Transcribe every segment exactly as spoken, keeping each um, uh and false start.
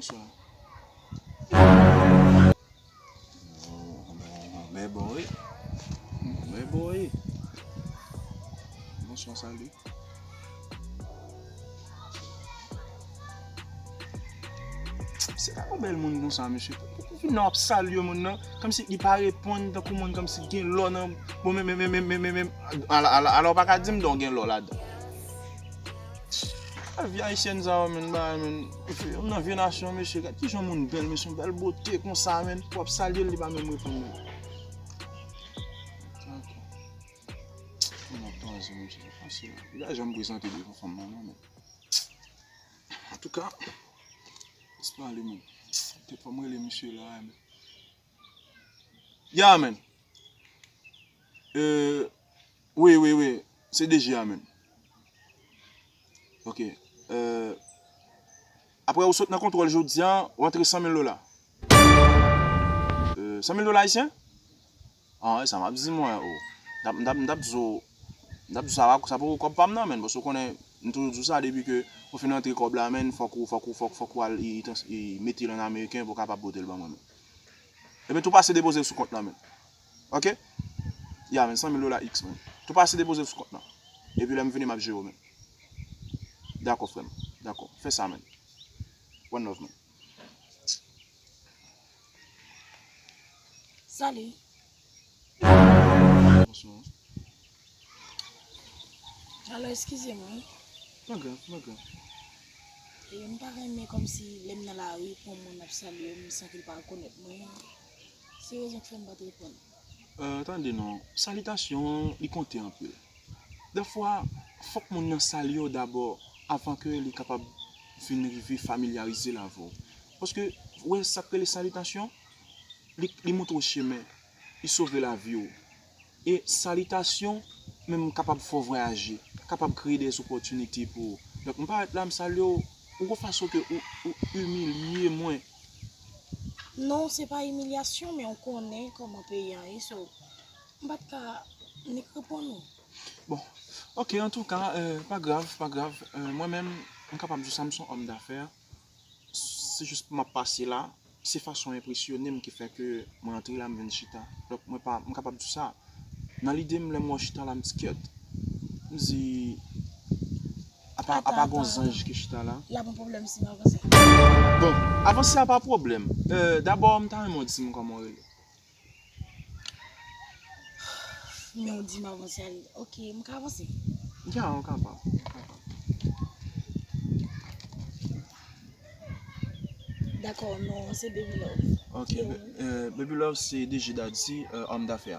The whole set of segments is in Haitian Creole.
Bonswa. Bon, bon, bon, bon, wi. Bon, bon, wi. Bonswa, salut. Se pa yon bèl moun konsa, mesye. Pou, pou vin nan w ap salye moun nan, kòmsi li pa reponn tankou moun, kòmsi gen lò nan, bon, men, men, ala, ala, ala, w pa ka di m don gen lò ladan. A, vye ayisyèn sa yo, menn, bagay, menn. Nan vye nasyon, mesye, gad kijan moun bèl, mesye, yon bèl bote konsa, menn. W ap salye l, li pa menm reponn, menn. Ankò. Moun ap twaze, mesye, se fasil la. Li pa janm prezante devan fanm nan, non, menn. Antouka, se pa li, menn. Tèt fò m rele misye la, menn. Ya, menn. Euh, wi, wi, wi. Se D G a, menn. Ok. Euh, apre ou sot nan kontwòl jodi a, ou antre san mil dola. Euh, san mil dola ayisyen? Ah, sa m ap di mwen, oh. M t ap, m t ap, m t ap di w, m t ap di w sa, sa poko kòb pa m nan, menn. Paske w konnen, m toujou di w sa, depi ke ou fin antre kòb la, menn, fòk ou, fòk ou, fòk, fòk ou al, i, i, i mete l an ameriken pou w kapab pote l ban mwen, menn. Ebyen, tou pase depoze l sou kont lan, menn. Ok? Ya, menn, san mil dola X, menn. Tou pase depoze l sou kont lan. Epi lè m vini, m ap jere w, menn. Dakò, frè m. Dakò. Fè sa, menn. One love, menn. Salut. Bonswa. Alò, eskize mwen. Pa grav, pa grav. E, m pa renmen kòmsi lè m nan lari, pou yon moun ap salye m san ke l pa rekonèt mwen. Se rezon k fè m pa t reponn. Euh, tande non, salitasyon an, li konte anpil. Dèfwa, fòk moun nan salye w dabò avan ke li kapab vin rive familyarize l avè w. Paske, ou wè sa k rele salitasyon, li, li montre w chemen, li sove lavi w. E salitasyon menm kapab fè w vwayaje, kapab kreye de opòtinite pou ou. Donk, m parèt la, m salye w, ou gon fason ke ou, ou imilye mwen. Non, se pa imilyasyon, men ou konnen kòman peyi a ye, so, m pa t ka nik reponn ou. Bon, ok, antouka, euh, pa grav, pa grav. Euh, mwen menm, m kapab di w sa, m se yon òm dafè. Se jis m ap pase la, se fason w enpresyone m ki fè ke mwen antre la, m vin chita. Donk, mwen pa, m kapab di w sa. Nan lide m, lè m wè w chita la, m di kyèt. M di, apa, apa gon zanj ki chita la. La pa pwoblèm si m avanse. Bon, avanse a pa pwoblèm. Euh, dabò, m ta renmen w di m kòman w rele. Men w di m avanse ale. Ok, m ka avanse? Ya, ou kapab, ou kapab. Dakò, non, se Baby Love. Ok, euh, Baby Love se D G Daddy, euh, òm dafè.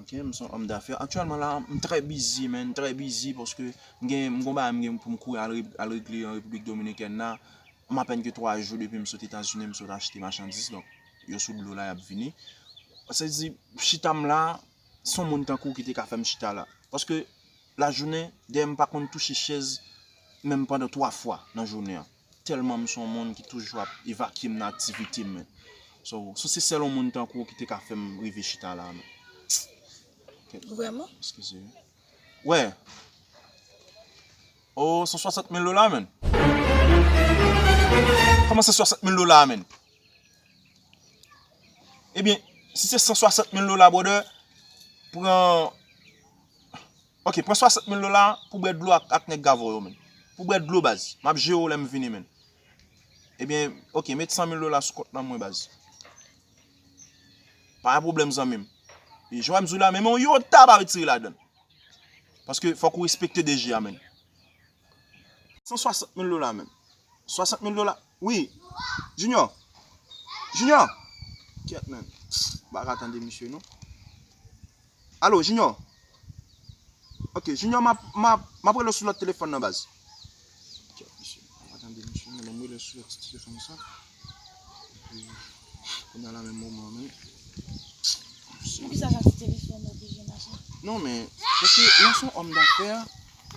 Ok, m se yon òm dafè. Aktyèlman la, m trè bizi, man, trè bizi, paske m gen, m gon bagay m gen pou m kouri al re-, al regle an Repiblik Dominikèn la. M apèn gen twa jou depi m sot Etazini, m sot achte machandiz, donk yo sou dlo la, y ap vini. Sa vle di, chita m la, se yon moun tankou w ki te ka fè m chita la. Paske lajounen, dèyè m pa konn touche chèz menm pandan twa fwa nan jounen an. Tèlman m se yon moun ki toujou ap evakye m nan aktivite m, man. So, so se sèl yon moun tankou w ki te ka fè m rive chita la, man. Vrèman? Eskize. Wè. Oh, san swasant mil dola, man. Kòman san swasant mil dola, man? Ebyen, si se san swasant mil dola, brother, pran, ok, pran swasant mil dola pou bwè dlo ak, ak nèg Gavo yo, man. Pou bwè dlo, baz. M ap jere w lè m vini, man. Ebyen, ok, met san mil dola sou kont lan mwen, baz. Pa gen pwoblèm, zanmi m. E jan w wè m di w la, menm yon yota pa retire ladan l. Paske fòk ou respekte D G a, man. San swasant mil dola, man. Swasant mil dola. Wi. Junior. Junior. Kyèt, man. M pa ka tande misye, non. Alo, Junior. Ok, Junior, m ap, m ap, m ap rele w sou lòt telefòn nan, baz. Kyèt, misye. M pa ka tande misye, non. Lè m rele w sou lòt telefòn sa. Epi, kounye a la menm moman, man. Poukisa sa ti telefòn oblije mache? Non, men, paske lè w se yon òm dafè,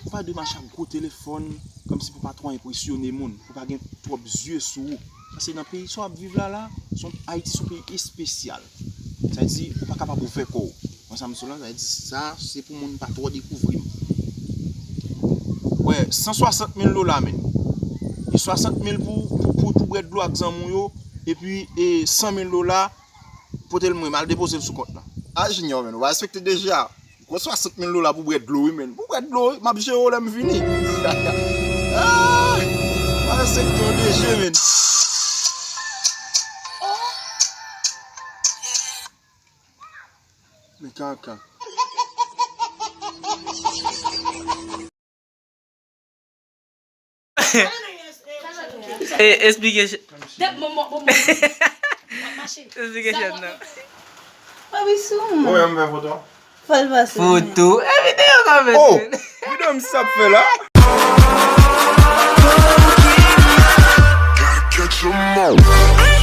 ou pa dwe mache ak gwo telefòn, kòmsi pou pa twò enpresyone moun, pou pa gen twòp zye sou ou. Paske nan peyi sa w ap viv la, la, se yon, Ayiti se yon peyi espesyal. Sa vle di, ou pa kapab ouvè kò w. Mwen sa m sou la, sa vle di, sa, se pou moun pa twò dekouvri m. Wè, san swasant mil dola, men. E swasant mil pou, pou, pou, pou bwè dlo ak zanmi w yo, epi e, san mil dola, pote l mwen, m al depoze l sou kont lan. A Junior, men, ou pa respekte D G a. Gwo swasant mil dola pou bwè dlo, wi, men. Pou bwè dlo, wi, m ap jere w lè m vini. Ah! Pa respekte yon D G, men. Men kaka. E, explication. Explication nan. Mwen wi sou mwen. Mwen menm fè foto. Fò l pase. Foto. E videyo kòmante. Oh, videyo m sa ap fè la. Gotta catch 'em all.